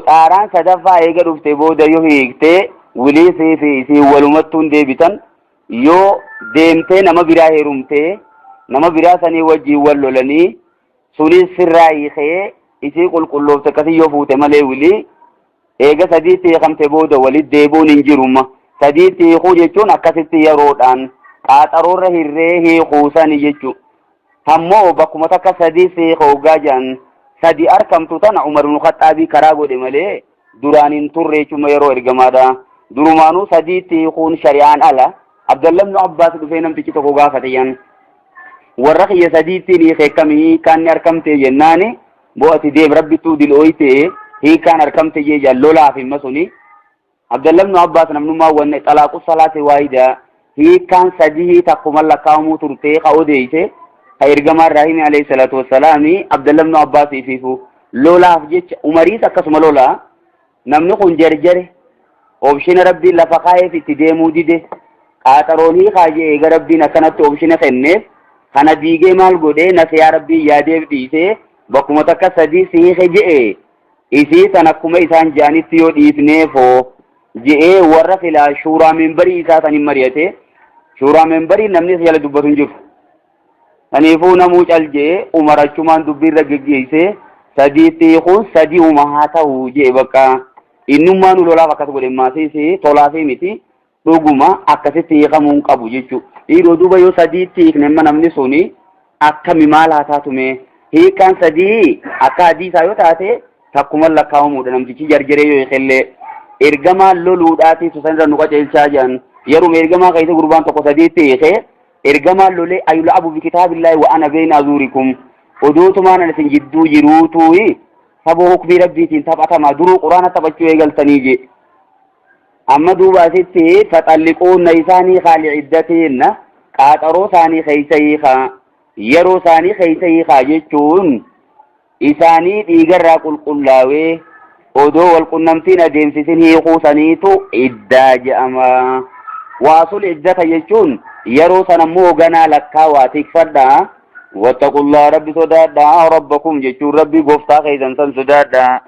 Xaaraan sadaffaa eega dhufte booda yoo hiikte wilii sii fi isiin walumattuu hin deebitan. Yoo deemtee nama biraa heerumtee nama biraa sanii wajjiin wal lolanii sunis sirraa hiikee isii qulqulloofte akkasii yoo fuute malee wilii eega sadiitti hiikamte booda walitti deebi'uun hin jiruma. Sadiitti hiikuu jechuun akkasitti yeroodhaan qaaxaroorra hirree hiikuu sani jechuudha. Ammoo bakkuma takka sadii si hiika hoggaa jedhan sadi arkamtu tana Umar ibn Khaxxaabii karaa godhe malee duraan hin turre jechuun yeroo ergamaadha. Durumaanuu sadiitti hiikuun shari'aan ala. Abdallah ibn Abbaas dhufee namtichi tokko gaafate yan. Warra kiyya sadiittiin hiike akkamii hiikaan ni arkamte jennaani boo ati deem rabbittuu dilooyte hiikaan arkamte jee jaan lolaaf himma suni. Abdallah ibn Abbaas namnummaa wanne xalaaqu salaati waahida hiikkaan sadihii takkuma lakkaa'amuu turtee ka odeeyse ka ergamaa irraa hime alayhi salaatu wassalaami Abdallah ibn Abbaas ifiifu lolaaf jecha Umariis akkasuma lolaa namni kun jarjare opshina rabbiin lafa kaa'eef itti deemuu dide qaaxaroon hiikaa jee eega rabbiin akkanatti opshina kenneef kana diigee maal godhee nasiyaa rabbiin yaadeef dhiisee bakkuma takka sadii si hiike je'e Isii san akkuma isaan je'anitti yoo dhiifneef hoo? Je'ee warra silaa shuuraa membarii isaa sanin mari'ate. Shuuraa membarii namni isa jala dubbatu hin jiru. Saniifuu namuu cal je'ee Umar achumaan dubbii irra geggeessee sadiitti hiikuun sadi'uma haa ta'u je'e bakka. Innummaanuu lolaaf akkas godhe maasiis tolaafii miti. Dhuguma akkasitti hiikamuu hin qabu jechuudha. Dhiiroo duuba yoo sadiitti hiikne amma namni suni akkami maal haa taatu mee? Hiikaan sadii akka hadiisaa yoo taate takkuma lakkaawamuudha namtichi jarjaree yoo hiikellee. Ergamaan loluudhaatiif san irra nu qajeelchaa jiran. Yeruma ergamaa keessa gurbaan tokko sadiitti hiike ergamaan lolee ayula'abu bikitaabillaahi wa ana beeyna azuurikum. Odootumaan ani isin jidduu jiruutu saboo hukmii rabbiitiin taphatamaa duruu quraana taphachuu eegaltanii jee. Amma duuba asitti faxalliquunna isaan hiikaa liciddatihinna qaaxaroo isaanii keeysa hiikaa yeroo isaanii keeysa hiikaa jechuun isaanii dhiigarraa qulqullaawee odoo wal qunnamtiin adeemsisin hiikuu saniitu iddaa je'ama. Waasul iddata jechuun yeroo san ammoo ganaa lakkaawaa tikfadhaa. Wattaqullaa rabbi sodaadhaa rabbakum jechuun rabbi gooftaa keessan san sodaadhaa.